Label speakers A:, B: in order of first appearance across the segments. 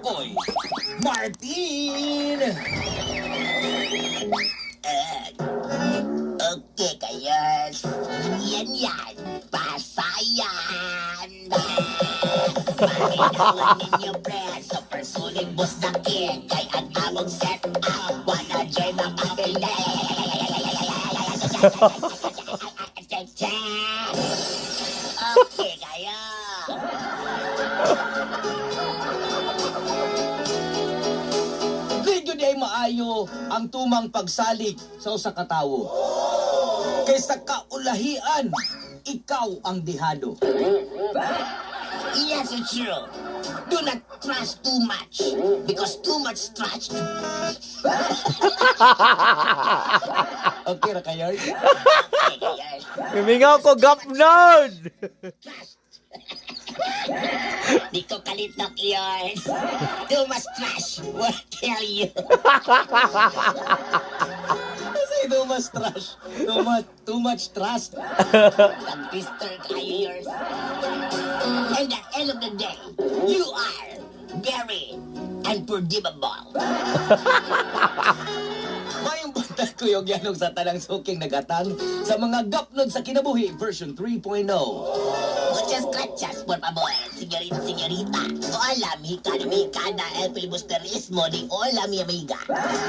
A: Makoy Martin!
B: Okay kayo. Yan yan. Pasayan. Paminawan ninyo pre. Super solid boss na king. Kay ang among set up. Wanna join mga. Okay kayo.
A: Di gyud ay maayo ang tumang pagsalig sa usa ka tawo. Kaysa kaulahian, ikaw ang dihado.
B: Yes, it's true. Do not trust too much. Because too much trust.
A: Okay ra kayo?
B: Okay kayo.
C: Mimingaw ko gapnod.
B: Trust. Di ko kalitok yours. Too much trash will kill you.
A: Kasi too much trash. Too much trust.
B: Pag-twister kayo yours. And at the end of the day, you are very unforgivable.
A: Mayong buntag ko yung yanong sa tanang suking nagatang sa mga gapnod sa kinabuhi version 3.0.
B: Muchas gracias, por favor, señorita, señorita. Hola, mexicano, mexicana, el filibusterismo de hola, mi amiga.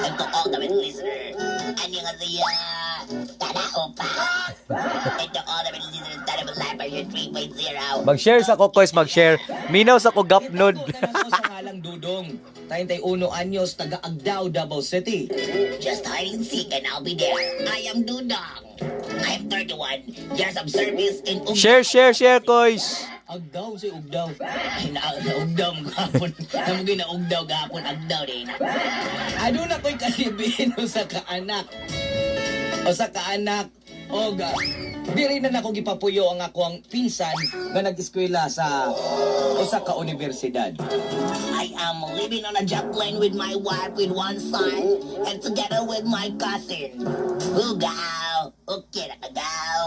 B: And to all the listener, annyeonghaseyo, tara opa. And to all the listeners, tara live version 3.0.
C: Mag-share sa ko, Koys, mag-share. Minaw sa ko gapnod.
A: Itago na lang ko sa ngalang Dudong. 31 anyos, taga Agdao, Davao City.
B: Just hide and seek and I'll be there. I am Dudong. I am 31 years of service in Ugdao.
C: Share, share, share, Koys.
A: Agdao si Ugdaw.
B: Ay, naugdaw mo gahapon. Namugi na ugdaw gahapon, agdaw din.
A: Aduna ko'y kalibin sa kaanak. O sa kaanak og diri na nako gipapuyo ang ako ang pinsan nga nag-eskwela sa usa ka universidad.
B: I am living on a jet plane with my wife with one son and together with my cousin. Ugaw! Okay na kagaw.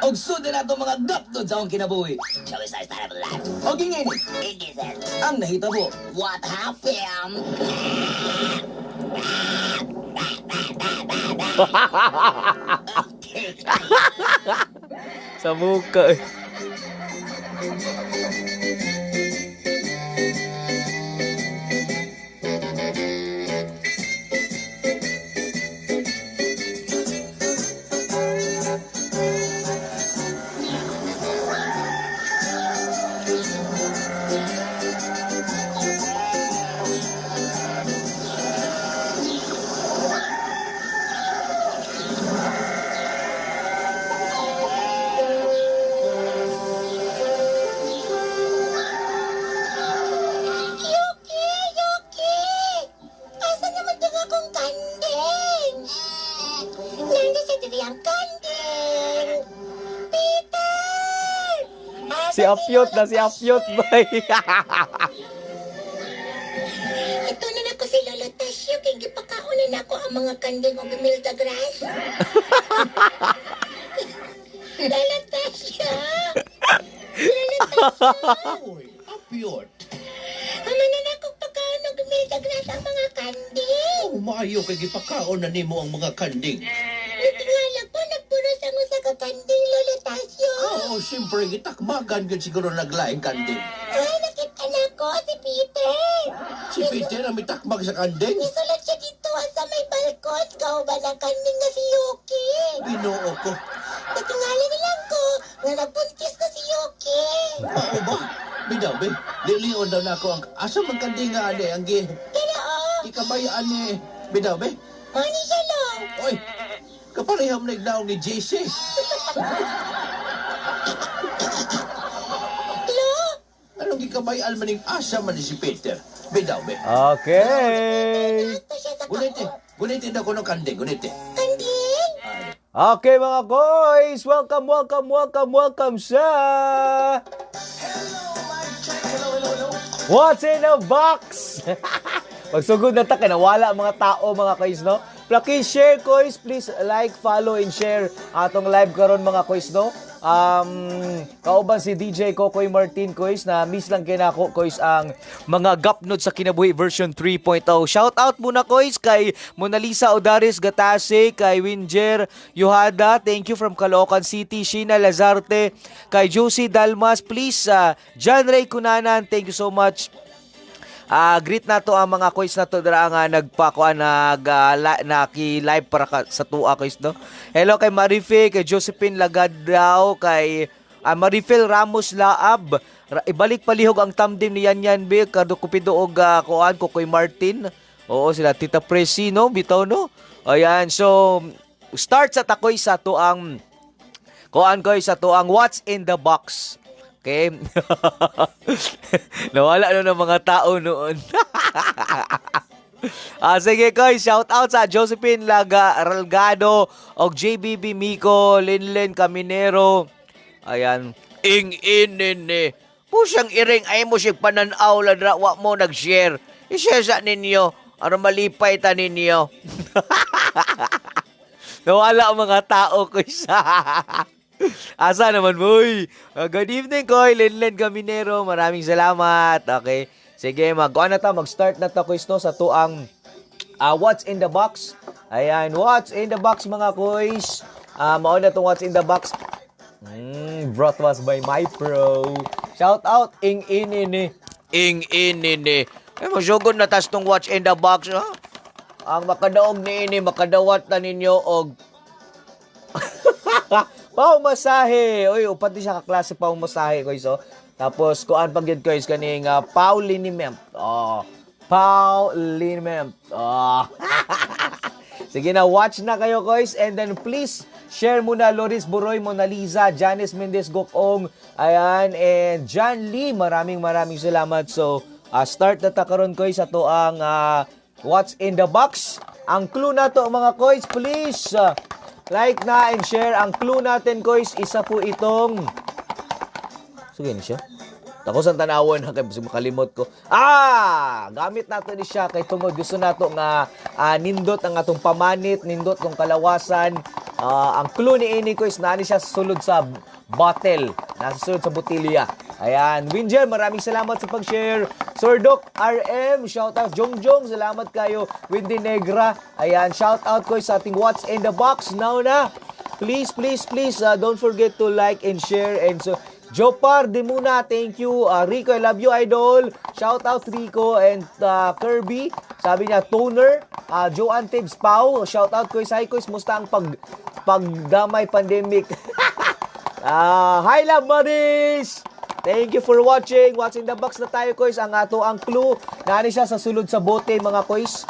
A: Og sud na nato mga gapdod sa akong kinabuhi.
B: Shall we start of life?
A: Og ingani
B: It is it.
A: ang nahitabo.
B: What happened? Okay.
C: Sa muka eh.
B: Yuki! Yuki! Asa naman itong akong kanding? Nandun sa diri ang kanding! Peter! Asa
C: Si Apyot na, si Apyot, bay.
B: Ito na nako si Lolo Tasyo kay gipakaon na nako ang mga kanding og Imelda Grass. Lolo Tasyo! Lolo Tasyo!
D: Uy, apyot.
B: Ama na nako pagkaon og Imelda Grass ang mga kanding.
D: Oh, maayo kay gipakaon na nimo ang mga kanding.
B: Natingala po, nagpuros ang usa ka kanding, Lolo Tasyo.
D: Oo, siyempre gitakmagan gyud siguro naglaing kanding.
B: Ay, nakita na ko si Peter.
D: Si Peter ang mitakmag sa kanding.
B: Isulat siya dito sa may balkon. Kauban ang kanding na si Yuki.
D: Ginoo ko.
B: Natingala na lang ko nga nagbuntis na si Yuki.
D: Mao ba? Bidaw, be. Lilion daw na ako ang asa man kanding nga ani ang gi
B: Pero oh,
D: gikabayaan ni Bidaw, be.
B: ano siya lo?
D: Oy, kapareham na ignaong ni JC.
B: Lo?
D: Anong gikabayaan man ning asa man ni si Peter? Bidaw, be.
C: Okay.
B: Ito siya sa
D: Gunite, gunite daw ko ng kanding, gunite.
B: kanding?
C: Okay mga koys, welcome, welcome, welcome, welcome sa What's in a Box? Magsugod na ta kay nawala ang mga tao mga koys, no? Please share koys, please like, follow and share atong live karon mga koys, no? Kauban si DJ Kokoy Martin, Koys, na miss lang kinako, Koys, ang mga gapnod sa kinabuhi version 3.0. Shout out muna, Koys, kay Mona Lisa Odaris Gatase, kay Winger Yohada, thank you from Caloocan City, Sheena Lazarte, kay Josie Dalmas, please, John Ray Cunanan, thank you so much. Greet nato ang mga koys nato dira nga nagpakuan nag naki-live para ka, sa tuwa, koys, no. Hello kay Marife, kay Josephine Lagadaw, kay Marifel Ramos Laab. Ibalik palihog ang tandem ni Yan Yan B, Cardo Cupido og kuan Kokoy Martin. Oo, sila Tita Presi, no, bitaw, no. Ayan, so start sa takoy sa tuang kuan, koy, sa tuang What's in the Box. Okay? Nawala no ng mga tao noon. Sige, koy, shout out sa Josephine Laga Ralgado og JBB Miko, Linlin Caminero. Ayan. Ing inini. Pusyang iring ay mo siya pananaw ladra wa mo nag-share. I-share sa ninyo aron malipay ta ninyo. Nawala ang mga tao ko isa. Asa naman, boy? Good evening, Koy. Linlen Caminero. Maraming salamat. Okay. Sige, mag ano ta, mag-start na ta, Koys, no, sa tuang What's in the Box. Ayan, What's in the Box, mga Koys. Mao na tong What's in the Box. Brought to us by My Pro. Shout out, ing inini. Ing inini. Eh, masugod na tas tong What's in the Box, ha? Ang makadaog ni ini, makadawat na ninyo og pau masahe. Uy, upat di siya kaklase pau masahe ko iso. Tapos kuan pag gyud ko is kaning pau liniment. Oh. Pau liniment. Oh. Sige na, watch na kayo, guys. And then please, share muna Loris Buroy, Mona Lisa, Janice Mendez Gokong, ayan, and John Lee. Maraming maraming salamat. So, start na ta karon, koys, sa ang What's in the Box. Ang clue nato, mga koys, please, like na and share. Ang clue natin, koys, isa po itong. Sige ni siya. Tapos ang tanawon ha kay bisag makalimot ko. Gamit nato ni siya kay tungod gusto nato nga nindot ang atong pamanit, nindot tong kalawasan. Ang clue ni ini ko is naani siya sulod sa bottle, nasa sulod sa botilya. Ayan, Winger, maraming salamat sa pag-share. Sir Doc RM, shout out. Jongjong, salamat kayo. Windy Negra, ayan, shout out ko sa ating What's in the Box now na. Please, please, please, don't forget to like and share and so Jopar Demuna, thank you. Rico, I love you, idol. Shout out Rico and Kirby. Sabi niya, toner. Joanne Tibbs Pau, shout out ko. Hi, Koys, musta ang pagdamay pandemic? Hi, love buddies! Thank you for watching. What's in the Box na tayo, Koys. Ang ato ang clue. Naani siya sa sulod sa bote, mga Koys.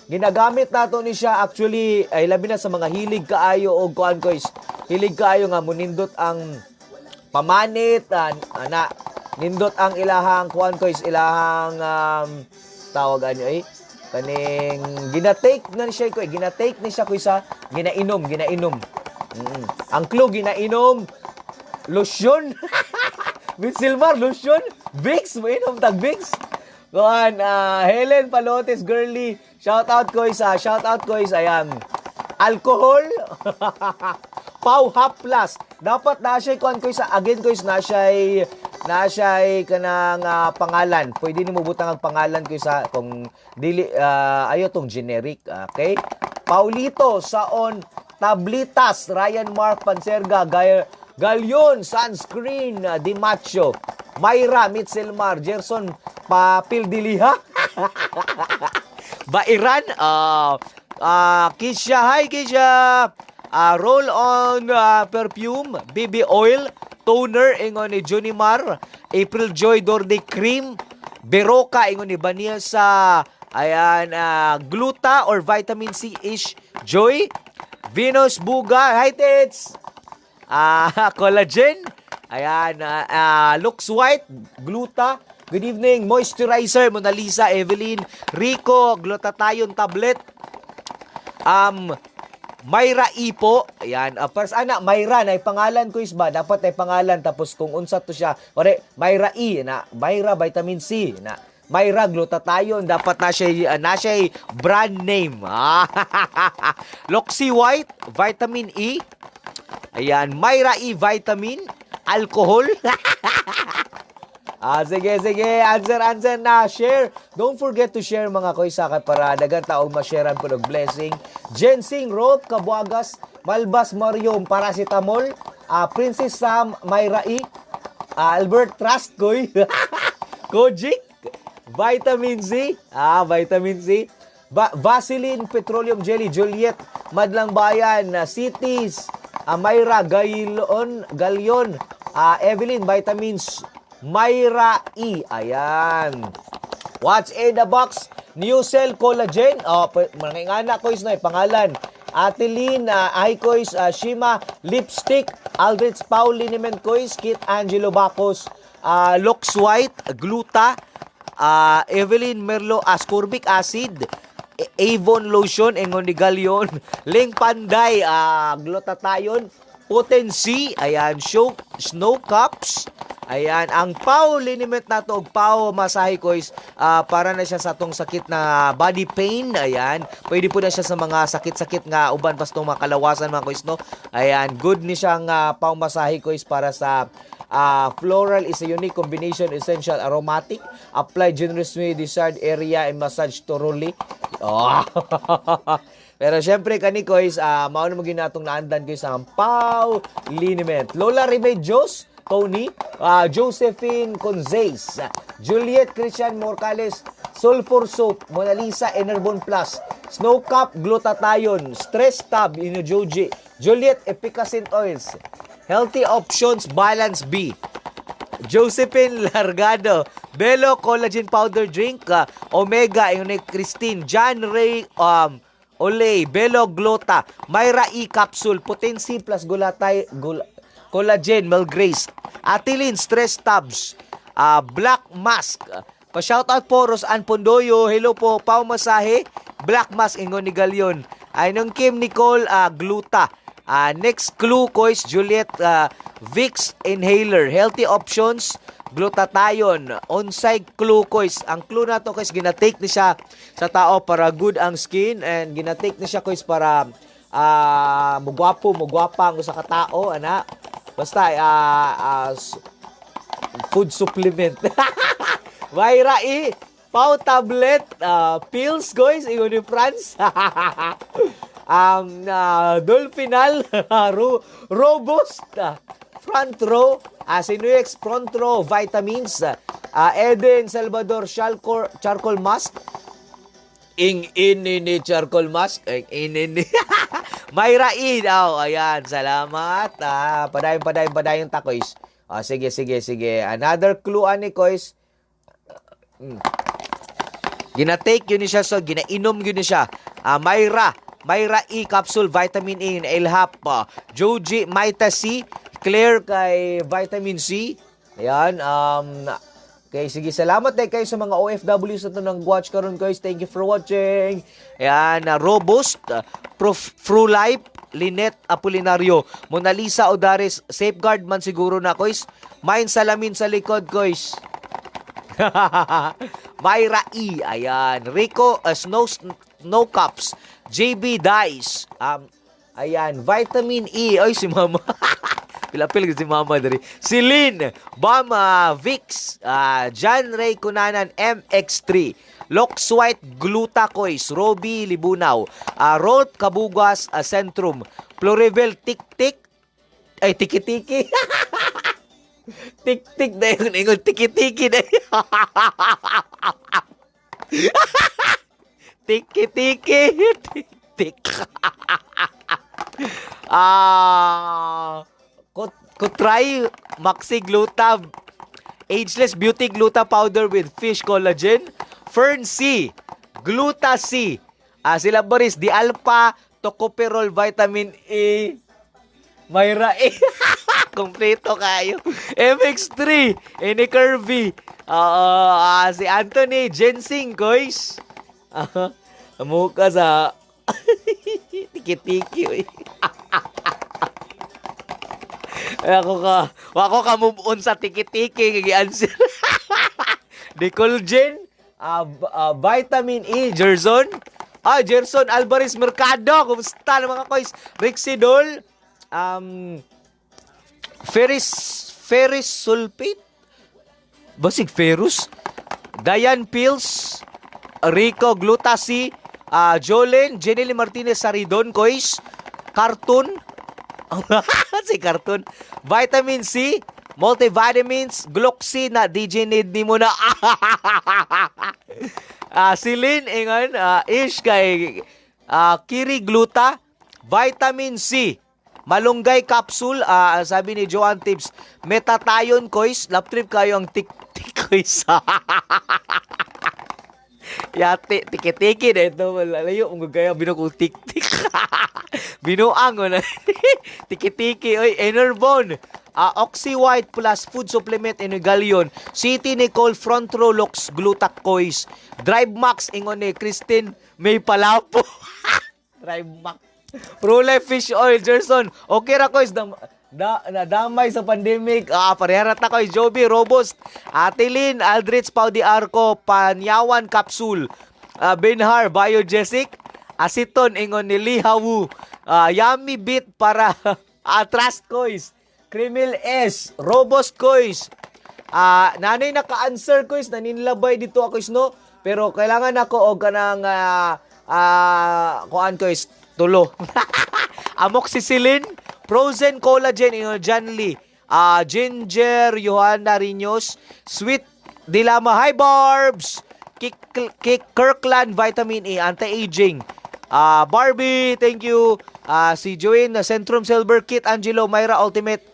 C: Ginagamit nato ni siya actually ay labi na sa mga hilig kaayo og kuan, Koys. Hilig kaayo nga munindot ang pamanit, ana nindot ang ilahang kuan, Koys, ilahang tawag ano eh kaning ginatake na ni siya ko, ginatake ni siya ko sa ginainom, ginainom. Ang clue, ginainom, lotion. With Silmar, lotion, Vicks, mainom tag Vicks. Kuan, Helen Palotes, girly. Shout out ko isa, shout out ko isa, ayan. Alcohol. Pau Haplas. Dapat na siya kuan ko isa, again ko is na siya kanang pangalan. Pwede nimo butang ang pangalan ko sa kung dili ayo tong generic, okay? Paulito Saon Tablitas, Ryan Mark Panserga, Gay Galyon Sunscreen, Dimacho, Mayra Mitzelmar, Gerson Papil Diliha. Bairan, Kisha, hi Kisha. Roll on perfume, BB oil, toner, ingon ni Junimar, April Joy Dorde cream, Beroka, ingon ni Vanessa, ayan, gluta or vitamin C ish Joy, Venus Buga, hi Tits. Collagen. Ayan, looks white, gluta. Good evening, moisturizer, Mona Lisa, Evelyn, Rico, glutathione tablet. Mayra Ipo, ayan, first ana, Mayra, na pangalan ko is ba, dapat ay pangalan, tapos kung unsa to siya, ore, Mayra E, na, Mayra vitamin C, na, Mayra glutathione, dapat na siya brand name. Loxy White, vitamin E, Ayan, Myra E. Vitamin, alcohol. Ah, sige, sige. Answer, answer na. Share. Don't forget to share, mga koy, sa para dagan taong ma-sharean po og blessing. Jensing Rope, Kabuagas, Malbas Mario, Paracetamol, Princess Sam, Myra E, Albert Trust, koy. Kojic, Vitamin C, Vitamin C, Vaseline, Petroleum Jelly, Juliet, Madlang Bayan, Cities, Myra, Gailon, Galion, Evelyn, Vitamins, Myra E. Ayan. What's in the box? New Cell Collagen. Oh, mga ingana ko is na pangalan. Ateline, Aikois, Shima, Lipstick, Aldrich Paul Liniment Kois, Kit Angelo Bacos, Lux White, Gluta, Evelyn Merlo, Ascorbic Acid, Avon Lotion, Engon ni Galion, Ling Panday, Glutathione, Potency, ayan, show, Snow Cups, ayan, ang Pau liniment nato og Pau masahe kois, para na siya sa atong sakit na body pain, ayan. Pwede po na siya sa mga sakit-sakit nga uban pas tong mga kalawasan, mga kois, no. Ayan, good ni siyang Pau masahe kois para sa floral is a unique combination essential aromatic. Apply generously desired area and massage thoroughly. Oh. Pero syempre kani kois, mao na mo ginatong naandan kois ang Pau Liniment. Lola Remedios, Tony, Josephine Conzes, Juliet Christian Morcales, Sulfur Soap, Mona Lisa Enerbon Plus, Snow Cap Glutathione, Stress Tab, Inojoji, Juliet Epicacent Oils, Healthy Options Balance B, Josephine Largado, Belo Collagen Powder Drink, Omega, yung ni Christine, John Ray, Olay, Belo Glota, Myra E Capsule, Potency plus Gulatay, Collagen, Mel Grace, Atilin Stress Tabs, Black Mask, pa-shoutout po, Rosan Pondoyo, hello po, Pau Masahe, Black Mask, Ingon ni Galion, ay nung Kim Nicole, Gluta, next clue kois Juliet, Vicks Inhaler, Healthy Options, Glutathione, onside clue kois. Ang clue na to kois, ginatake ni siya sa tao para good ang skin and ginatake ni siya kois para mugwapo, mugwapa ang usa ka tao ana. Basta food supplement. Myra E, Pau tablet, pills guys, ingon ni France. Dolphinal, Robust, front row, Sinuex front row, vitamins, Eden Salvador charcoal, charcoal mask, ing ini ni charcoal mask, ing ini ni. Myra E, oh, ayan, salamat. Padayon, padayon, padayon ta, kois. Sige, sige, sige. Another clue ani, kois. Ginatake yun ni siya, so ginainom yun ni siya. Myra, Myra E capsule, vitamin E, Elhap, Joji, Mita C, Claire kay vitamin C. Ayan, okay, sige, salamat eh kayo sa mga OFWs na ito nang watch karon guys. Thank you for watching. Ayan, Robust, Prof, Frulife, Lynette Apolinario, Mona Lisa Odares, Safeguard man siguro na, kois. Main salamin sa likod, kois. Myra E. Ayan. Rico, Snow, Snow Cups. JB Dice. Ayan. Vitamin E. Ay, si Mama. Pilapil si Mama diri. Si Lynn. Bama Vix. John Ray Cunanan MX3. Lox White Glutacois. Roby Libunaw. Rolf Kabugas, Centrum. Plurivel Tik Tik. Ay, Tiki Tiki. Tik tik na yun. Ingon tiki tiki na yun. Tiki tiki. Tik tik. Kutray Maxi Gluta Ageless Beauty Gluta Powder with Fish Collagen. Fern C. Gluta C. Sila Boris, Di Alpha Tocopherol Vitamin E. Mayra E. Kompleto kayo. MX3. Any Kirby. Si Anthony Jensing, guys. Muka sa tiki-tiki. Uy. Ay, ako ka move on sa tiki-tiki gi-answer. Nicole Jen, Vitamin E, Gerson. Gerson Alvarez Mercado. Kumusta na mga koys? Rick Sidol. Ferris sulfate? Basig ferrous? Diane Pills, Rico Glutasi, Jolene, Jenny Martinez Saridon, Kois, Cartoon, si Cartoon, Vitamin C, Multivitamins, Gluxy na DJ need ni mo na. Celine, ingon, ish kay Kiri Gluta, Vitamin C, Malunggay capsule, sabi ni Joanne Tips, Metatayon kois, lap trip kayo ang tik tik kois. Yate, tiki-tiki na ito. Layo, mong gaya, binukong tik-tik. Binuang ko na. Tiki-tiki, oy, Enervon. Oxy White Plus Food Supplement Inigalyon. City Nicole Front Row Lux Glutacois. Drive Max ingon ni Christine May Palapo. Drive Max. Pro Life Fish Oil, Gerson. Okay ra kois dam da, nadamay sa pandemic. Parehara ta koy Joby Robust. Atelin Aldrich Paudi Arco Panyawan Capsule. Benhar Biogesic. Aceton ingon ni Lee Hawu. Yummy Bit para Trust Kois. Crimil S. Robust Kois. Nanay naka-answer kois, naninlabay dito ako is no, pero kailangan ako og kanang kuan kois tulo. Amoxicillin, frozen collagen ingon John Lee. Ginger Johanna Riños, Sweet Dilama, Hi Barbs. Kick, Kick Kirkland Vitamin E anti-aging. Barbie, thank you. Si Joanne, Centrum Silver Kit, Angelo, Myra Ultimate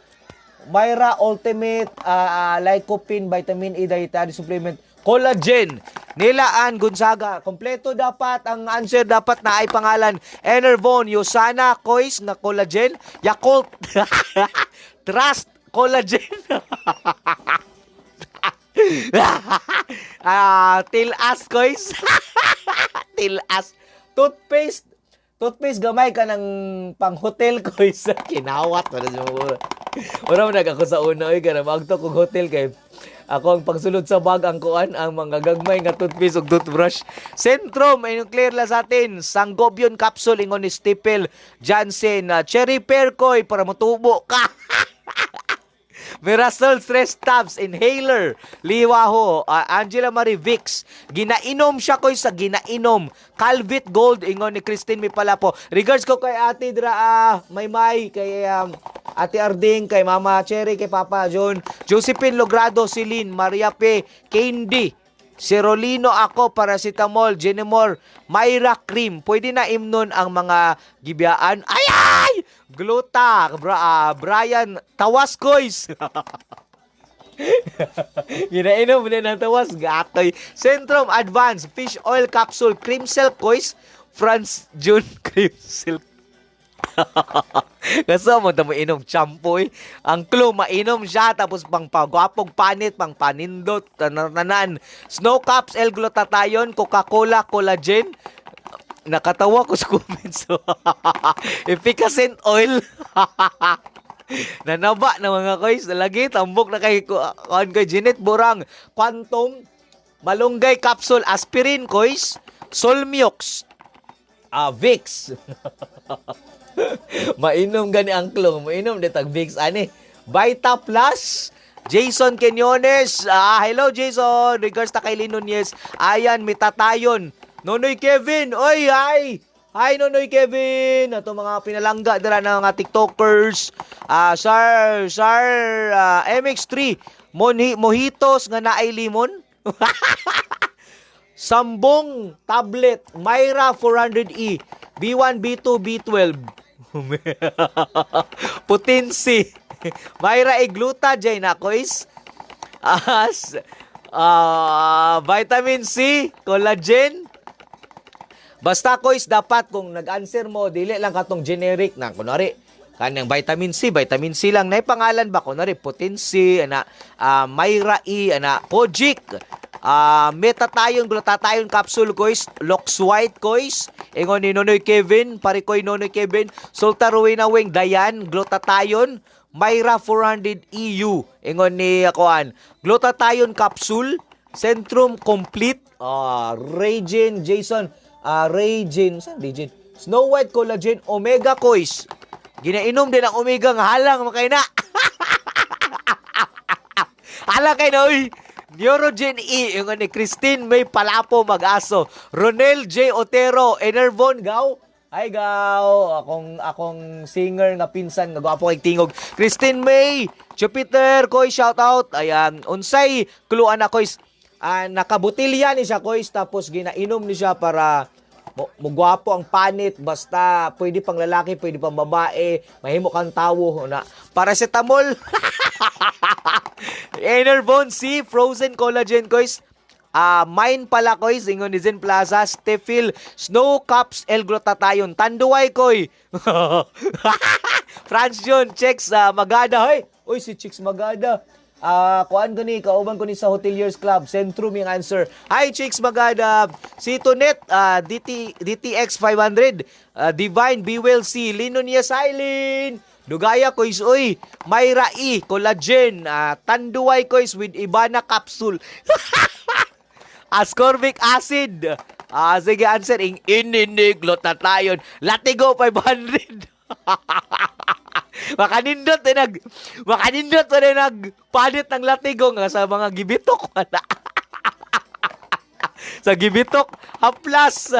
C: Lycopene Vitamin E Dietary Supplement Collagen. Nilaan Gonzaga, kompleto dapat ang answer, dapat na ay pangalan. Enervon, Yosana Kois na collagen, Yakult, Trust Collagen. Tilas kois. Tilas. Toothpaste. Toothpaste gamay ka ng pang hotel kois. Kinawat wala siya mo. Wala mo nag ako sa una oy kana magto kog hotel kay ako ang pagsulod sa bag ang kuan ang mga gagmay nga toothpaste ug toothbrush. Centrum ay clear la sa atin. Sangobion capsule ingon ni Stipel Jansen. Cherry pear koy para motubo ka. Mirasol Stress Tabs Inhaler, Liwaho, Angela Marie Vicks. Ginainom siya koy sa ginainom. Calvit Gold ingon ni Christine Mipalapo. Regards ko kay Ate Dra, Maymay, kay Ate Arding, kay Mama Cherry, kay Papa John, Josephine Logrado, Celine, Maria P, Candy, Serolino ako, paracetamol, Genemor, Myra Cream. Pwede na imnon ang mga gibiyaan. Ay, ay! Gluta, Brian, Tawas Koys. Ginainom na ng tawas, gatoy. Centrum Advance, Fish Oil Capsule, Cream Silk Koys, Franz June Cream Silk. Kasi mo mo inom champoy. Ang clue, mainom siya tapos pang pagwapog panit, pang panindot, tanan. Snow Caps, L-glutathione, Coca-Cola, collagen. Nakatawa ko sa comments. Efficacent oil. Nanaba na mga koys. Lagi, tambok na kay, kuan kay Jeanette Borang. Quantum, Malunggay capsule, aspirin koys, Solmiox, Vicks. Mainom gani ang klong, mainom di tag Vicks ani. Vita Plus, Jason Quinones. Hello Jason, regards ta kay Lynn Nunez. Ayan, mitatayon. Nonoy Kevin, oy, hi. Hi Nonoy Kevin, ato mga pinalangga dira na mga TikTokers. Sir, sir MX3, mojitos nga naay limon. Sambong tablet, Myra 400E, B1, B2, B12. Potency. Myra Egluta, Jay Nakois. As, vitamin C, collagen. Basta kois dapat kung nag-answer mo dili lang katong generic na kunwari kanang vitamin C lang nay pangalan ba kunwari Potency ana, Myra E ana, Kojic, Metatayon glutathione capsule kois, Lux White kois ingon ni Nonoy Kevin, parikoy Nonoy Kevin, Sulta Rowena Wing Dayan, glutathione, Myra 400 EU ingon ni kuan, glutathione capsule, Centrum Complete, Regen Jason, Regen, saan Regen? Snow White Collagen, Omega Kois. Ginainom din ang omega nga halang makay na. Hala kay na, uy. Neurogen E, yung ni Christine May Palapo mag-aso. Ronel J. Otero, Enervon, gaw. Ay, gaw. Akong singer nga pinsan, nga gwapo kay tingog. Christine May, Jupiter, koy, shout out. Ayan, unsay clue na, koy. Ah, nakabutilya ni siya, koys, tapos ginainom ni siya para mugwapo ang panit, basta pwede pang lalaki, pwede pang babae, mahimo kang tawo na. Paracetamol. Enervon C, frozen collagen, guys. Ah, mine pala, koy, ingon ni Zen Plaza, Stefil, Snow Cups, El Glutathione, Tanduay, koy. Franz John, checks, Magada, hoy. Uy, si Chicks Magada. Ah, kuan ko ni, kauban ko ni sa Hoteliers Club. Centrum yung answer. Hi, Chicks Magada. Si Tonet, DT, DTX 500, Divine, Bewell C, Lino niya Silent. Dugaya kois oy, Mayra E, collagen, Tanduay kois with Ibana capsule. Ascorbic acid. Ah, sige, answer ing ininig glutathione. Latigo 500. Makanindot eh nag palit ng latigo nga sa mga gibitok wala. Sa gibitok, haplas.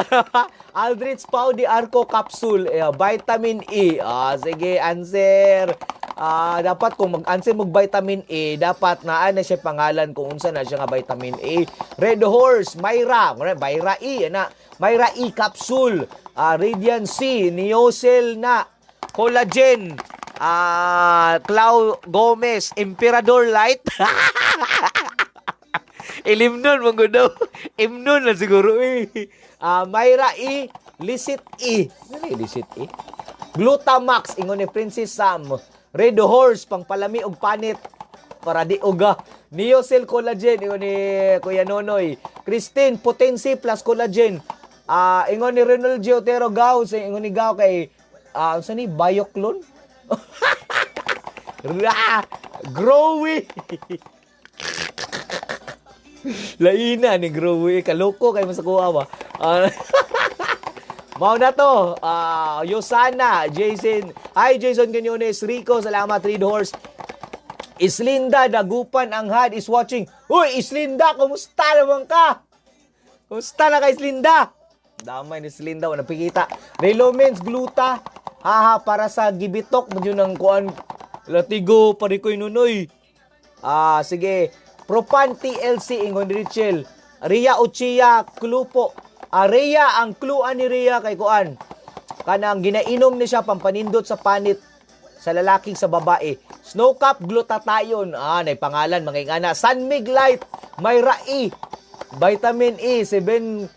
C: Aldrich Pau di Arco capsule, eh, vitamin E. Ah, sige, answer. Ah, dapat kung mag-answer mo vitamin E, dapat naa na siya pangalan kung unsa na siya nga vitamin A. Red Horse, Myra, Myra E, ana. Myra E capsule, Radiant C, Neocell na, collagen, Clau Gomez, Emperador Light. Ilimnon man gud daw. Imnon na siguro eh. Ah, Myra E, Licit E. Ano yung Licit E? Glutamax ingon ni Princess Sam. Red Horse pangpalami og panit para di uga. Neocell collagen ingon ni Kuya Nonoy. Christine Potency plus collagen. Ah, ingon ni Ronald G. Otero Gaw, sa ingon ni Gaw kay unsa ni Bioclone? Ra! Growy! Laina ni Growy. Kaloko kay mas kuha ba? Ah, mao na to. Ah, Yosana, Jason. Hi, Jason Quinones. Rico, salamat. Red Horse. Islinda, Dagupan, Anghad is watching. Uy, Islinda, kumusta naman ka? Kumusta na ka, Islinda? Damay ni Islinda, wala pikita. Relomens, Gluta. Haha, para sa gibitok mo yun ang kuan. Latigo, pare ko'y nunoy. Ah, sige. Propan TLC ingon ni Richel. Ria Uchia Klupo. Ah, Ria, ang clue ni Ria kay kuan. Kanang ginainom ni siya pampanindot sa panit sa lalaking sa babae. Snowcap glutathione. Ah, nay pangalan mga ingana. Sunmig Light, may rai. Vitamin E, 7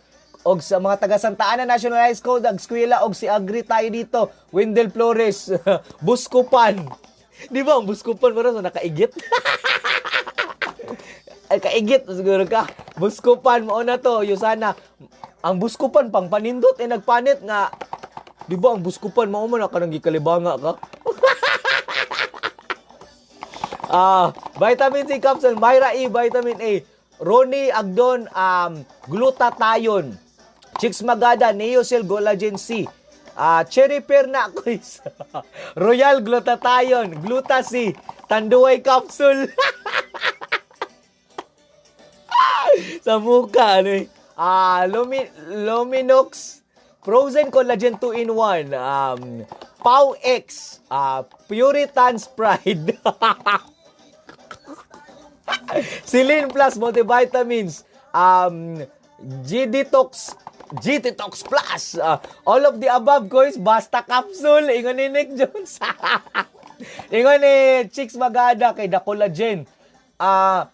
C: og sa mga taga Santa Ana National High School, Agskwela og si Agri tayo dito. Wendell Flores, Buskupan. Di ba ang Buskupan mura sa nakaigit? Ay, kaigit siguro ka. Buskupan mo na to, Yusana. Ang buskupan pang panindot eh nagpanit nga. Di ba ang buskupan mao man na kanang gikalibanga ka? Ah, vitamin C capsule, Myra E, vitamin A. Ronnie Agdon, glutathione. Chicks Magada, Neocell Collagen C. Ah, Cherry Pear na quiz. Royal Glutathione, Gluta C, Tanduay capsule. Sa muka, ano eh. Ah, Luminox Frozen Collagen 2 in 1. Pau X, Puritan's Pride. Celine Plus Multivitamins, G-Detox, G-Detox Plus, all of the above, guys, basta capsule, ingon ni Nick Jones. Ingon ni Chicks Magada kay da collagen. Ah,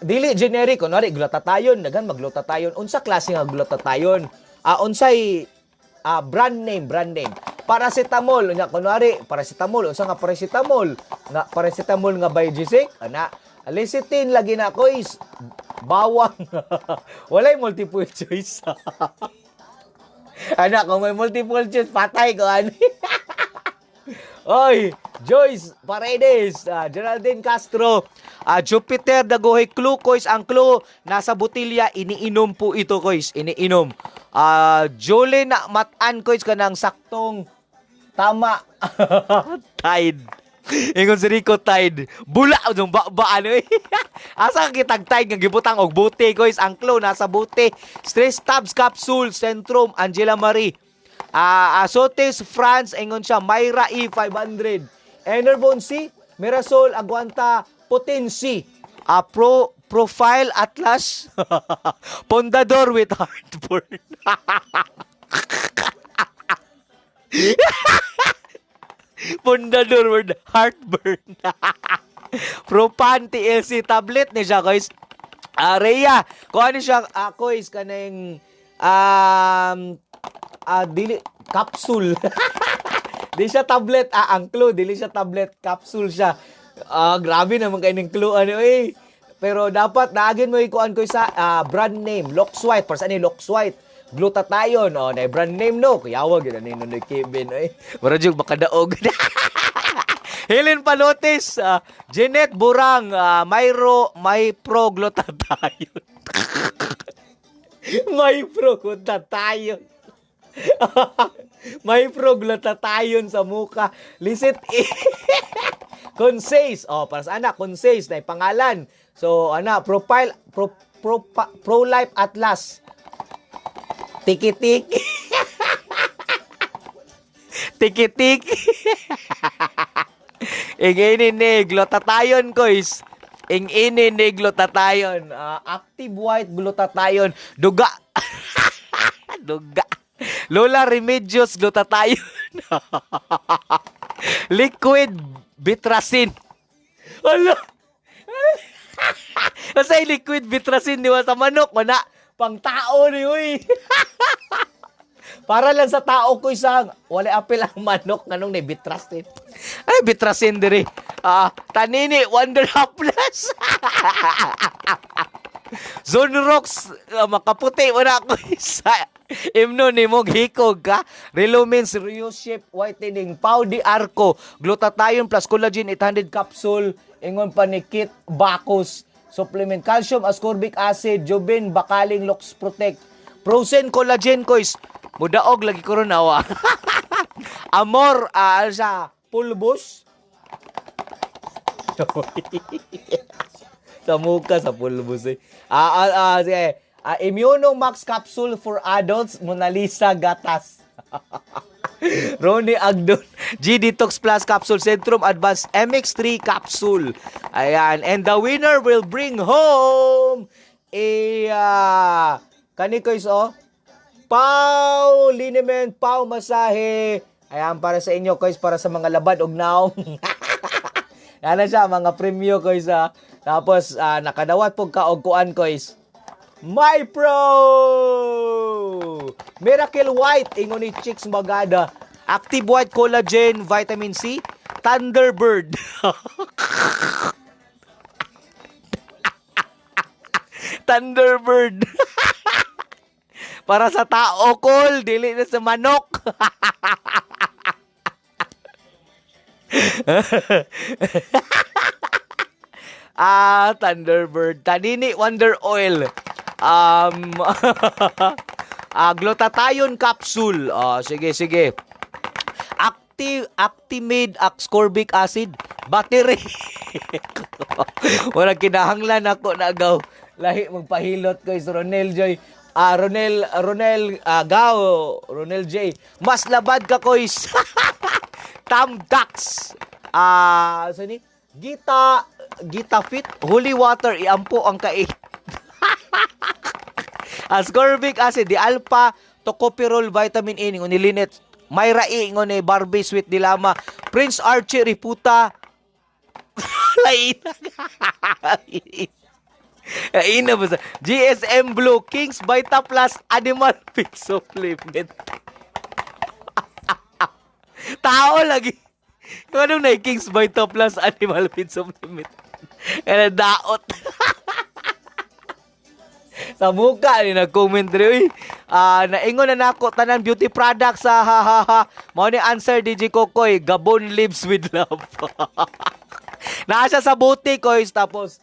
C: dili generic, kunwari glutathione, daghan maglutathione. Unsa klase nga glutathione? Ah, unsay brand name, brand name? Paracetamol, unya kunwari paracetamol, unsa nga paracetamol? Nga paracetamol nga Biogesic, ana. Lecithin lagi na kois. Bawang. Walay multiple choice. Ana, kung may multiple choice, patay ko ani. Oy, Joyce Paredes, Geraldine Castro, Jupiter Dagohoy Clue, kois, ang clue nasa botilya, iniinom po ito, kois, iniinom. Jolie na matan, kois, kanang saktong Tama. Tide. Ingon si Rico Tide. Bula yung ba ba ano eh. Asa ka kitag Tide nga gibutang og buti guys. Ang clue nasa buti. Stress Tabs Capsule Centrum Angela Marie. Azotes France ingon siya Myra E 500. Enervon C Mirasol Aguanta Potency. Pro Profile Atlas Pondador with heartburn. Pundador with heartburn. Propan TLC tablet ni siya guys. Rhea, kung ano siya, guys, kaning dili capsule. Di siya tablet, ang clue, dili siya tablet, capsule siya. Grabe naman kay ning clue ano eh. Pero dapat naagin mo ikuan ko sa brand name, Lux White, para sa ni Lux White. Glutathione, oh, na brand name no. Kuyawag yun, ano yun, Kevin, eh. Mura jud makadaog. Helen Palotes, Jeanette Burang, Myro, may pro glutathione. May pro glutathione. May pro glutathione sa muka. Lisit E. Consays. Oh, para sa anak, Consays na pangalan. So, ana, profile pro pro, pro Life Atlas. Tiki-tiki. Tiki-tiki. Ing ini ni glutathione kois. Ing ini ni glutathione. Active white glutathione. Duga. Duga. Lola Remedios glutathione. Liquid Bitracin. Ala. Kasi liquid Bitracin di ba sa manok mana pang tao ni uy. Para lang sa tao ko isang wala apil ang manok nganong ni Bitracin. Ay Bitracin diri. Tanini Wonder Plus. Zone Rocks makaputi wala ko isa. Imno ni mo hikog ka. Relumins Shape Whitening Pau di Arco Glutathione plus collagen 800 capsule ingon pa ni Kit Bacchus supplement calcium ascorbic acid Jubin Bakaling Lux Protect Frozen collagen kois mudaog lagi ko ron awa. Amor sa pulbos sa muka sa pulbos eh. Sige. Immuno Max capsule for adults Mona Lisa Gatas. Ronnie Agdon G Detox Plus Capsule Centrum Advanced MX3 Capsule. Ayan. And the winner will bring home a kani ko is oh Pau liniment, pau masahe. Ayan para sa inyo guys, para sa mga labad og naong. Yan na siya, mga premyo koys ah. Tapos nakadawat po ka og kuan koys. My Pro! Miracle White, ingon ni Chicks Magada. Active White Collagen, Vitamin C, Thunderbird. Thunderbird. Para sa tao, kol, dili na sa manok. Thunderbird. Tanini Wonder Oil. Glutathione capsule. Sige, sige. Actimid ascorbic acid battery. Wala kinahanglan ako na gaw. Lahi magpahilot ko is Ronel Joy. Ronel Ronel Gaw, Ronel J. Mas labad ka kois. Tamdax. So ni Gita Gita Fit Holy Water iampo ang kait. Ascorbic acid, di alpha tocopherol vitamin A ni Linet. Myra E ingon ni Barbie Sweet Dilama. Prince Archie Riputa. Laina. Laina ba sa GSM Blue Kings Vita Plus Animal Feed Supplement. Tao lagi. Kung anong na Kings Vita Plus Animal Feed Supplement. Kaya daot. Sa muka ni nag-comment diri uy. Naingon na nako tanan beauty products ha ha ha. Ha. Mao ni answer DJ Kokoy, Gabon lives with love. Naa siya sa buti koys tapos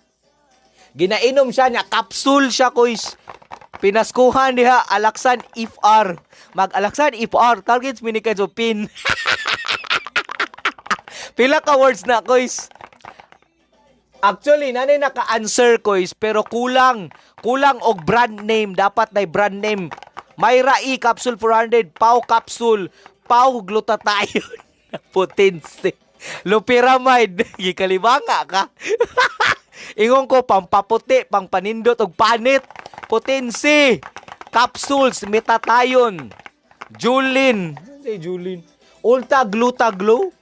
C: ginainom siya niya capsule siya koys. Pinaskuhan diha Alaksan if R. Mag Alaksan if R targets mini pin. Pila ka words na, Koys? Actually, nanay naka-answer, Koys, pero kulang. Kulang og brand name. Dapat na brand name. Myra E Capsule 400, Pau Capsule, Pau Glutathione, Potency, Loperamide, gikalibanga ka. Ingon ko, pampaputi, pangpanindot og panit, Potency, Capsules, Metathione, Julin, say Julin, Ulta Gluta Glow,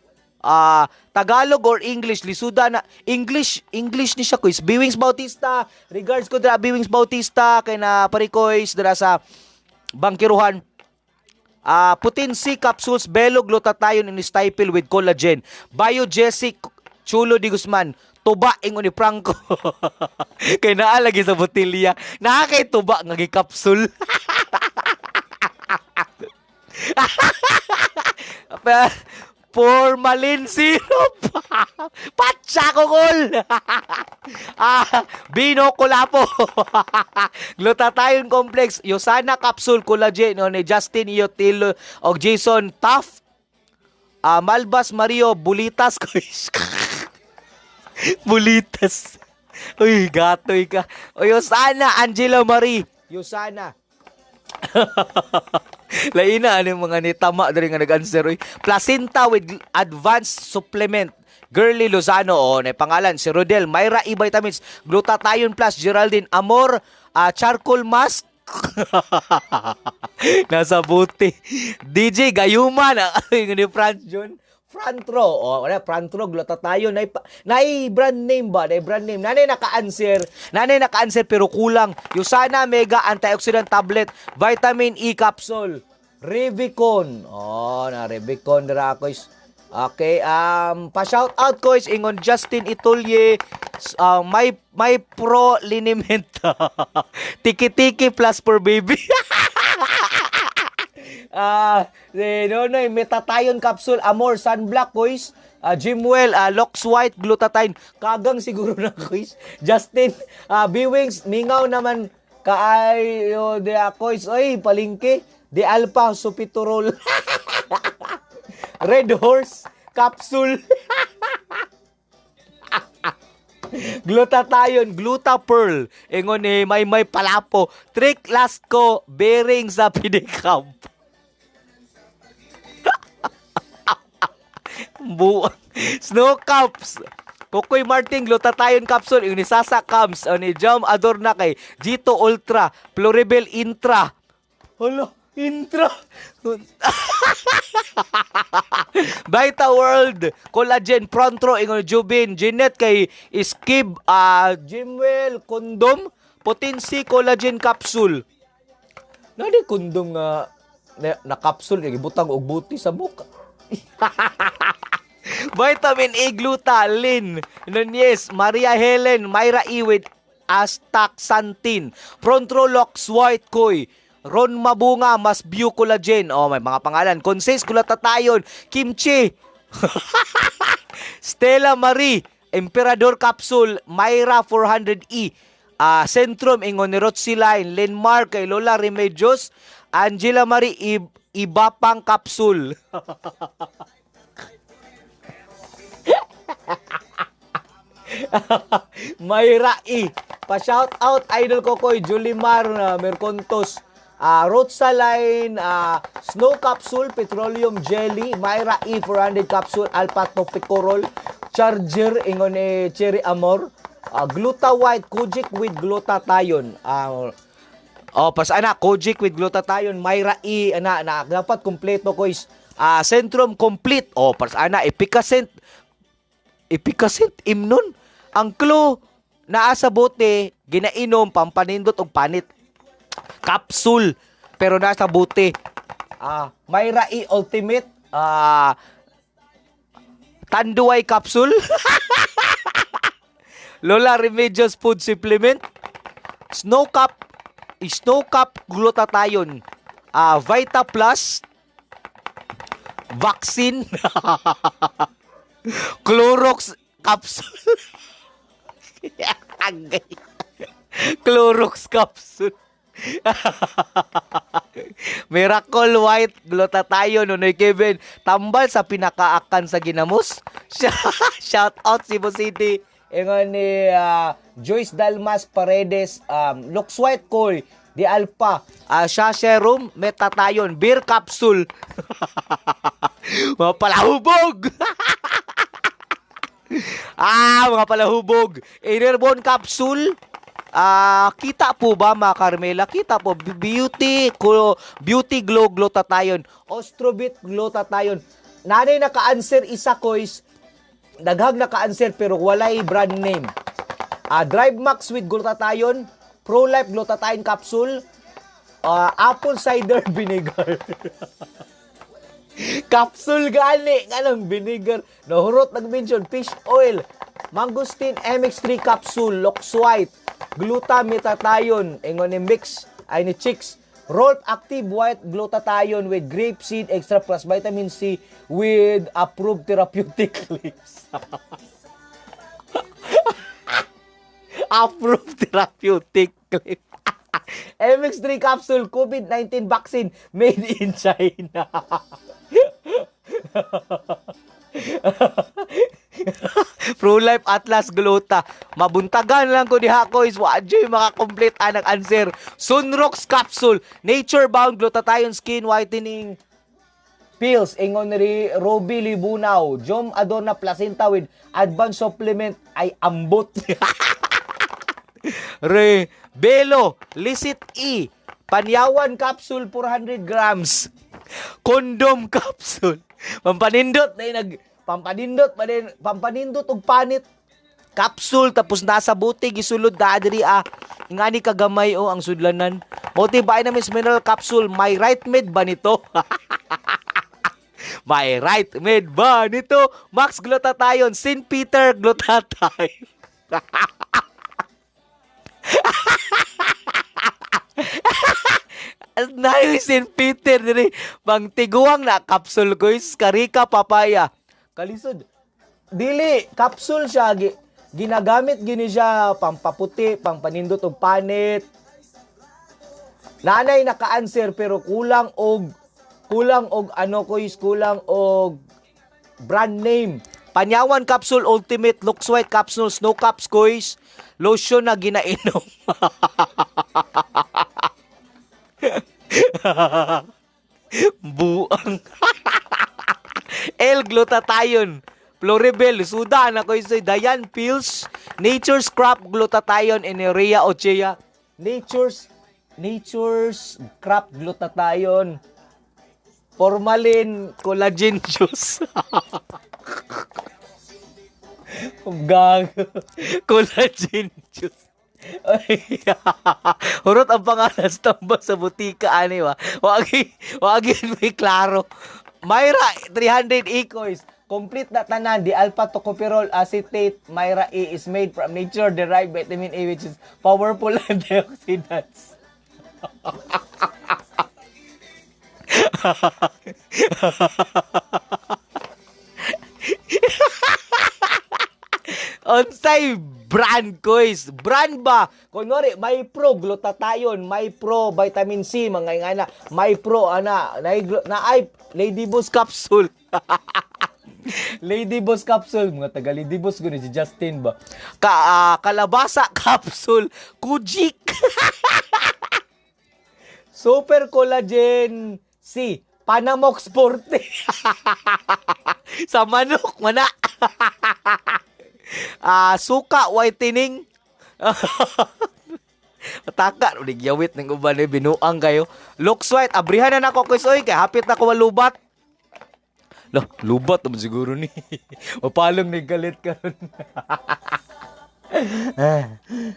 C: ah, Tagalog or English, lisuda na English, English ni siya, Koys. Biwings Bautista, regards ko dira Biwings Bautista kay na parikoys dira sa Bangkiruhan. Ah, Potency capsules, Belo glutathione and stipel with collagen. Biogesic Chulo di Guzman. Tuba ingon ni Franco. Kay naa lagi sa botilya. Naa kay tuba nga gi-capsule. Formalin syrup. Patsa ko kol. Ah, Bino Kulapo. Glutathione complex, Yosana capsule collagen o ni Justin Iotilo og Jason Taft. Ah, Malbas Mario Bulitas ko. Bulitas. Uy, gatoy ka. O Yosana Angela Marie. Yosana. Laina ano yung mga nitama diri nga nag-answer oy. Placenta with advanced supplement. Girly Lozano oh, na pangalan si Rodel, Myra E Vitamins, Glutathione Plus, Geraldine Amor, ah, charcoal mask. Nasa buti. DJ Gayuma na yung ni Franz John. Frantro. Oh, wala Frantro glutathione nay nay brand name ba? Nay brand name. Nanay naka-answer. Nanay naka-answer pero kulang. Usana Mega Antioxidant Tablet, Vitamin E Capsule, Revicon. Oh, na Revicon dira ako is. Okay, pa-shout out ko is ingon Justin Itulye, may pro liniment. Tiki-tiki plus per baby. Ah, si Nonoy, Metathione capsule, Amor, Sunblock, Koys, Jimwell, Lox White, Glutathione. Kagang siguro na, Koys. Justin, B-Wings, mingaw naman kaayo de Koys. Oy, palingki. De Alpha, Supiturol. Red Horse, capsule. Glutathione, Gluta Pearl. Ingon ni May Palapo. Trick Lasco, bearing sa Pidicamp. Buang. Snow Cups. Kukoy Martin, Glutathione Capsule, yung ni Sasa Cams, o ni Jom Adorna kay Gito Ultra, Pluribel Intra. Hala, Intra. Vita World, Collagen, Prontro, ingon Jubin, Jeanette kay Skib, Jimwell, Condom, Potency Collagen Capsule. Nadi kondom nga na capsule gibutang og buti sa buka. Vitamin A Gluta, Lynn, Nunez, Maria Helen, Myra E with Astaxanthin, Frontrolox White Koi, Ron Mabunga, Mas View Collagen. Oh, may mga pangalan. Consense Glutathione, Kimchi. Stella Marie, Emperador Capsule, Myra 400E, ah, Centrum, Ingon ni Line, Lenmark, kay Lola Remedios, Angela Marie, Iba pang capsule. Mayra E. Pa-shout out Idol Kokoy, Julimar Mercontos, Rotsaline, Snow Capsule, Petroleum Jelly, Myra E 400 Capsule, Alpha Topicorol, Charger, ingon ni Cherry Amor, Gluta White, Kojic with Glutathione. Oh, pas ana, Kojic with glutathione, Myra E, ana, na, dapat kumpleto ko is Centrum Complete. Oh, pas ana, Epicacent, Epicacent Imnon. Ang clue, naa sa bote, ginainom, pampanindot og panit. Capsule, pero nasa bote. Ah, Myra E Ultimate, Tanduay Capsule. Lola Remedios Food Supplement. Snow Cap, Snow Cap Glutathione. Ah, Vita Plus Vaccine. Clorox capsule. Clorox capsule. Miracle White Glutathione, Nonoy Kevin tambal sa pinakaakan sa ginamos. Shout out Cebu City. Ingon ni Joyce Dalmas Paredes, looks white koy di Alpha, siya serum metatayon beer capsule. Mga palahubog. Mga palahubog. Enerbon capsule. Kita po ba, mga Carmela? Kita po. Beauty, Beauty Glow Glutathione. Ostrobit Glutathione. Nanay naka-answer isa kois. Daghag naka-answer pero walay brand name. Drive Max with glutathione, Pro Life glutathione capsule, apple cider vinegar. Capsule gani nganong vinegar. Nahurot nag-mention fish oil, mangosteen MX3 capsule, Lux White, glutamethation, ingon ni mix ay ni chicks, Rolf Active White Glutathione with grape seed extra plus vitamin C with approved therapeutic claims. Approved therapeutic claim. MX3 capsule COVID-19 vaccine made in China. Pro-Life Atlas Gluta. Mabuntagan lang ko diha ko is wa joy maka-complete anang answer. Sunrox capsule, nature bound glutathione skin whitening pills, ingon ni Roby Libunaw, Jom Adorna placenta with advanced supplement ay ambot. Re Belo, Licit E, Panyawan capsule 400 grams. Condom capsule. Pampanindot na nag pampanindot pa din, pampanindot og panit capsule tapos nasa buti gisulod da diri ah. Ngani kagamay o ang sudlanan. Multivitamins mineral capsule, my right med ba nito? My right med ba nito? Max Glutathione, St. Peter Glutathione. Nayo St. Peter diri pang tiguang na capsule guys, karika papaya. Kalisod. Dili capsule siya ginagamit gini siya pampaputi, pampanindot og panit. Nanay naka-answer pero kulang og ano koys, kulang og brand name. Panyawan capsule ultimate looks white capsule snow caps koys, lotion na ginainom. Buang. L-glutathione. Floribel, suda na ko isoy. Dayan pills, Nature's Crop Glutathione, Enerea Ochea. Nature's Crop Glutathione. Formalin collagen juice. Gago. Collagen juice. Ay, hurot ang pangalan sa tambak sa butika ani ba. Wagi wagi may klaro. Myra 300 ecoys. Complete na tanan di alpha tocopherol acetate Myra E is made from nature derived vitamin A which is powerful antioxidants. Unsay brand koys? Brand ba? Kunwari, may pro glutathione, may pro vitamin C, mga ingana, may pro ana, na, na ay Lady Boss capsule. Lady Boss capsule, mga taga Lady Boss guni si Justin ba? Kalabasa capsule, Kujik. Super Collagen C, Panamox Forte. Sa manok mana. Suka whitening. Mataka, ulig yawit ng uban eh, binuang kayo. Looks white, abrihan na nako kuys oy, kay hapit na ko malubat. Lah, lubat naman siguro ni. Mapalong ni galit karon.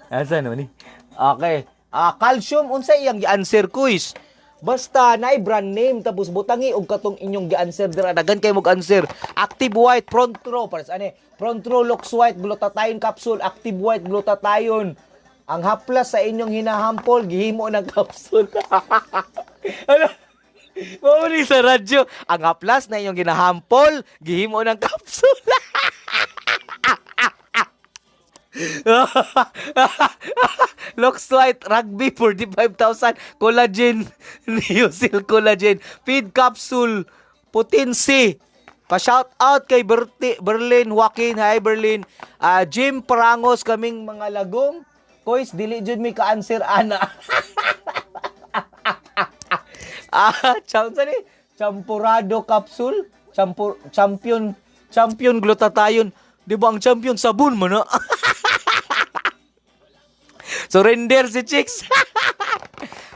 C: Asa naman ni? Okay. Calcium unsa iyang gi-answer kuys? Basta naay brand name tapos butangi og katong inyong gi-answer dira daghan kay mo answer. Active White Front Row pares ani. Front Row Lux White Glutathione capsule, Active White Glutathione. Ang haplas sa inyong hinahampol gihimo ng capsule. Ano? Mao ni sa radyo, ang haplas na inyong ginahampol gihimo ng capsule. Looks like rugby 45,000, collagen, Neosil collagen feed capsule, potency. Pa-shout out kay Berti, Berlin Joaquin. Hi, Berlin. Jim Prangos, kaming mga lagom. Kois, dili jud mi ka-answer ana. Cham sa ni? Champurado capsule, Champur, champion, champion glutathione. Di ba ang champion sabon mo na? Surrender si Chicks.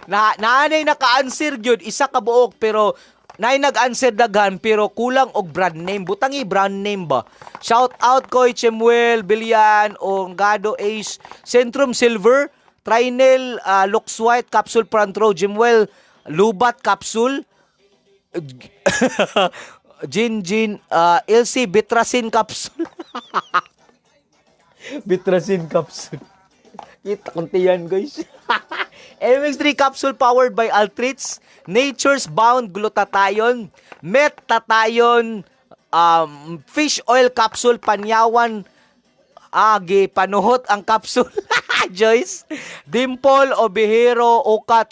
C: Na naanay naka-answer gyud isa ka buok, pero naay nag-answer daghan pero kulang og brand name. Butangi brand name ba? Shout out koy Chemuel, Bilian, Ongado Ace, Centrum Silver, Trinel, Lux White Capsule Front Row, Jimuel Lubat Capsule, Jin Jin, LC Bitrasin Capsule. Bitrasin Capsule. Kita kunti yan, guys. MX3 capsule powered by Altrits, Nature's Bound Glutathione, Metathione, fish oil capsule, Panyawan, agi panuhot ang capsule. Joyce, Dimple, Obihero, Okat,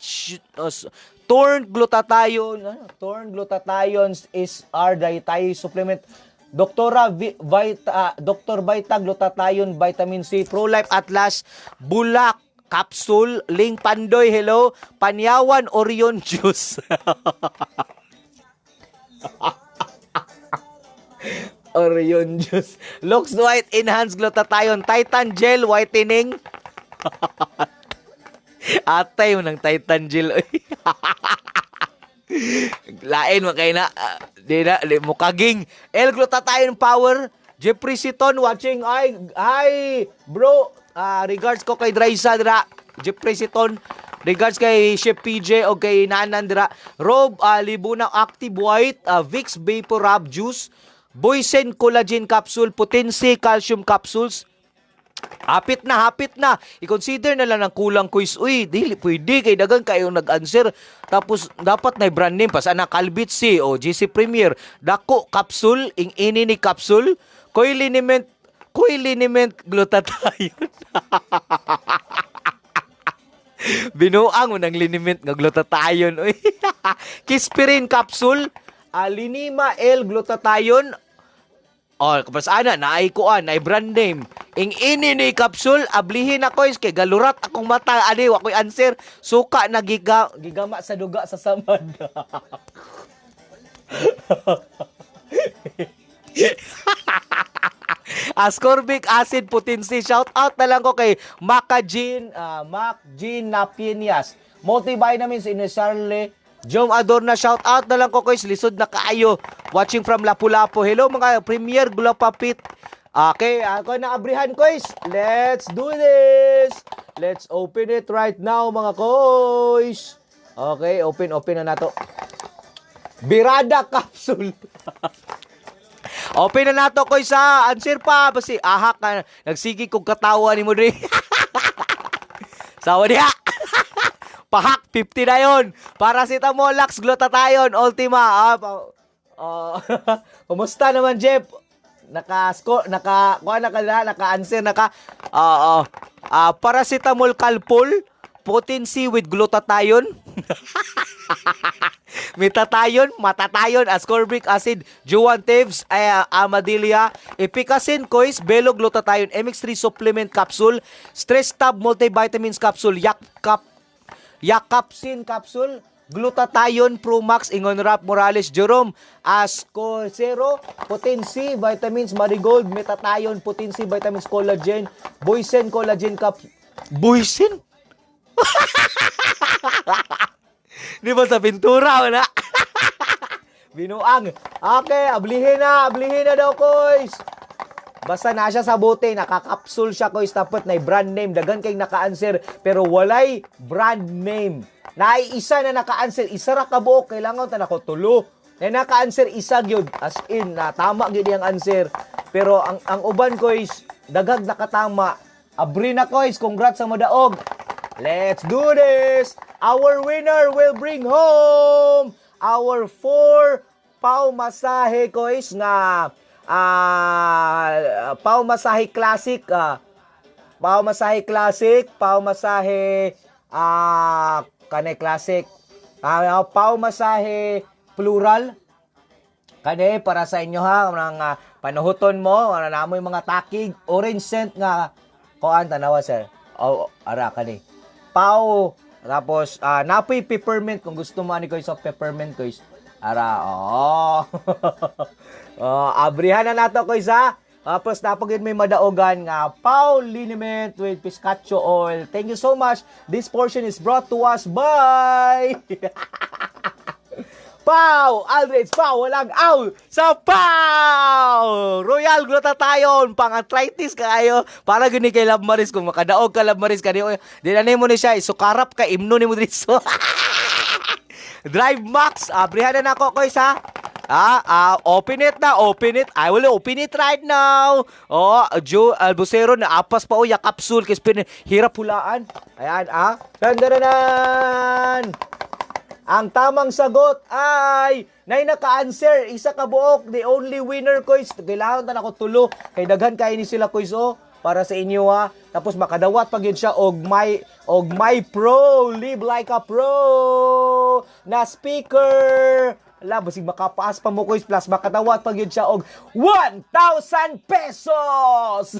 C: Torn Glutathione, ano? Torn Glutathione is our dietary supplement. Doktora Vita, Dr. Vita Glutathione, Vitamin C, Pro-Life Atlas, Bulak, Capsule, Ling Pandoy, hello, Panyawan Orion Juice. Orion Juice. Looks White Enhanced Glutathione, Titan Gel Whitening. Atay mo ng Titan Gel, oy. Lain mo kay na. Di na, di mo kaging. L-glutathione power. Jeffrey Siton watching. Ay, ay, bro. Regards ko kay Drysa dira. Jeffrey Siton. Regards kay Chef PJ o kay Nanan dira. Rob Libuna Active White, Vicks Vapor Rub Juice, Boysen Collagen Capsule, Potency Calcium Capsules. Hapit na, hapit na. I-consider na lang ng kulang quiz. Uy, dili pwede kay dagan kayo nag-answer. Tapos dapat na brand name pa sa na Calbit C o GC Premier. Dako capsule, ing ini ni capsule, koy liniment, koy liniment glutathione. Binuang mo ng liniment nga glutathione. Uy. Kispirin capsule, Linima L glutathione. Oh, kapag ana, naay kuan, naay brand name. Ing ini ni capsule, ablihin ako is kay galurat akong mata ani wa koy answer. Suka na giga gigama sa duga sa samad. Ascorbic acid potency. Shout out na lang ko kay Maca Jean, Mac Jean Napinias. Multivitamins in Charle. Jom Adorna, shout out na lang ko kay lisod na kaayo. Watching from Lapu-Lapu. Hello mga Premier Glopapit. Okay, ako na abrihan, koys. Let's do this. Let's open it right now, mga koys. Okay, open open na nato. Birada capsule. Open na nato, koys, ha. Answer pa basi ahak ka nagsigi kog katawa nimo diri. Sawa diha. Pahak 50 na yon. Paracetamol, Lux, glutathione, Ultima. Oh. Kumusta naman, Jeff? Naka-score, naka kuha na ka na, naka-answer naka. Oo. Paracetamol Calpol, potency with glutathione. Metatayon, matatayon, ascorbic acid, Juan Teves, ay, Amadilia, Epicacin, Cois, Belo Glutathione, MX3 Supplement Capsule, Stress Tab Multivitamins Capsule, Yak Cap, Yakapsin Capsule, Glutathione Pro Max, Ingon Rap Morales, Jerome, Ascocero, Potency, Vitamins, Marigold, Metathione, Potency, Vitamins, Collagen, Boysen Collagen Cap... Boysen? Di ba sa pintura, wala? Binuang. Okay, ablihin na daw, koys. Basta na siya sa bote, nakakapsul siya, koys, tapos na brand name, daghan kay naka-answer, pero walay brand name. Naay isa na naka-answer, isa ra ka buok, kailangan ta nako tulo. Na naka-answer isa gyud, as in na tama gyud iyang answer. Pero ang uban, koys, daghag nakatama. Abri na, koys, congrats sa modaog. Let's do this! Our winner will bring home our four pau masahe, koys, nga pau masahe classic. Pau Masahe Classic, Pau Masahe kane classic. Pau Masahe plural. Kani para sa inyo ha, mga panuhuton mo, ano na mo yung mga takig, orange scent nga kuan, tanawa, sir. Oh, ara kani. Pau, tapos napoy peppermint kung gusto mo ani ko sa peppermint ko. Ara, oh. Oh, abrihan na nato ko isa. Tapos napagid may madaogan nga Pau Liniment with pistachio oil. Thank you so much. This portion is brought to us by Pau! Aldrich, Pau! Walang aw sa Pau! Royal Glutathione, pang arthritis kaayo. Para gani kay Love Maris, kung makadaog ka, Love Maris, kani, di na nimo ni siya, isukarap ka, imno nimo dito. Drive Max, abrihan na nako ko isa. Open it na, open it. I will open it right now. Oh, Joe Albusero na apas pa, oh, ya capsule kay spin hirap hulaan. Ayan, ah. Dandaranan! Ang tamang sagot ay nay naka-answer, isa ka buok, the only winner ko is kailangan ta nako tulo kay daghan kay ni sila ko oh, para sa inyo ha. Tapos makadawat pag yun siya og my pro, live like a pro na speaker. Ala, basig makapaas pa mo koys, plus makadawat pag yun siya og 1,000 pesos.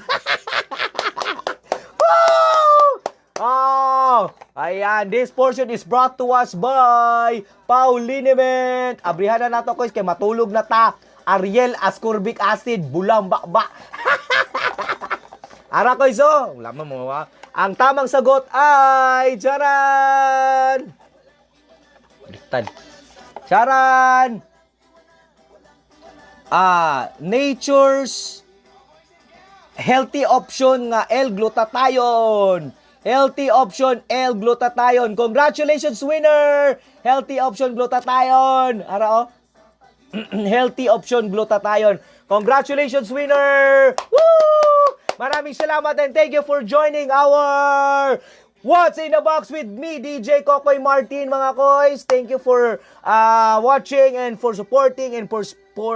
C: Woo! Oh, ayan, this portion is brought to us by Pauliniment. Abrihan na nato koys kay matulog na ta. Ariel ascorbic acid, bulang bakba. Ara koys oh, wala mo ha. Ang tamang sagot ay charan. Baliktad. Charan. Nature's healthy option nga L-glutathione. Healthy option L-glutathione. Congratulations, winner! Healthy option glutathione. Ara oh. Healthy option glutathione. Congratulations, winner! Woo! Maraming salamat and thank you for joining our What's in the Box with me, DJ Kokoy Martin, mga koys. Thank you for watching and for supporting and for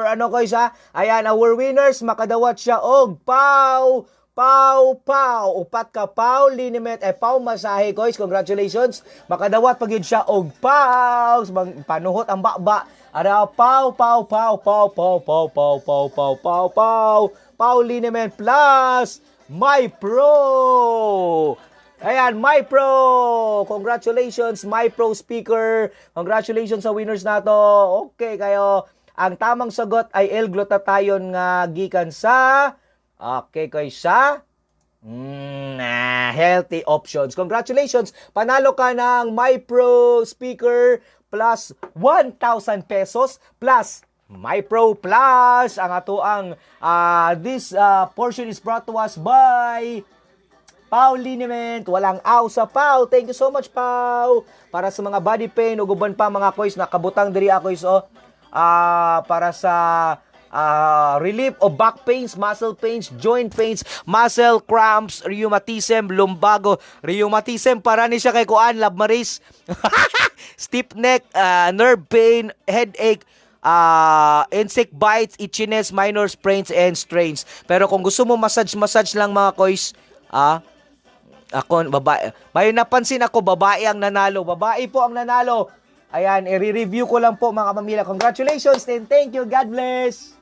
C: ano koys ha. Ayan, our winners, makadawat siya og Pau Pau Pau. Upat ka Pau liniment eh Pau masahe koys. Congratulations. Makadawat pag yun siya og Pau. Panuhot ang baba. Ara Pau Pau Pau Pau Pau Pau Pau Pau Pau Pau Pau Pau liniment plus My Pro. Ayan, My Pro! Congratulations, My Pro speaker. Congratulations sa winners nato. Okay kayo. Ang tamang sagot ay L-glutathione nga gikan sa, okay kay sa healthy options. Congratulations! Panalo ka ng My Pro speaker plus 1,000 pesos plus My Pro Plus. Ang ato ang this portion is brought to us by Pau Liniment, walang aw sa Pau. Thank you so much, Pau. Para sa mga body pain ug uban pa mga koys, nakabutang diri ako is oh. Para sa relief of back pains, muscle pains, joint pains, muscle cramps, rheumatism, lumbago. Rheumatism para ni siya kay kuan, Love Maris. Stiff neck, nerve pain, headache, insect bites, itchiness, minor sprains and strains. Pero kung gusto mo massage massage lang mga koys, ako babae. May napansin ako, babae ang nanalo. Babae po ang nanalo. Ayan, i-review ko lang po mga kapamilya. Congratulations and thank you. God bless.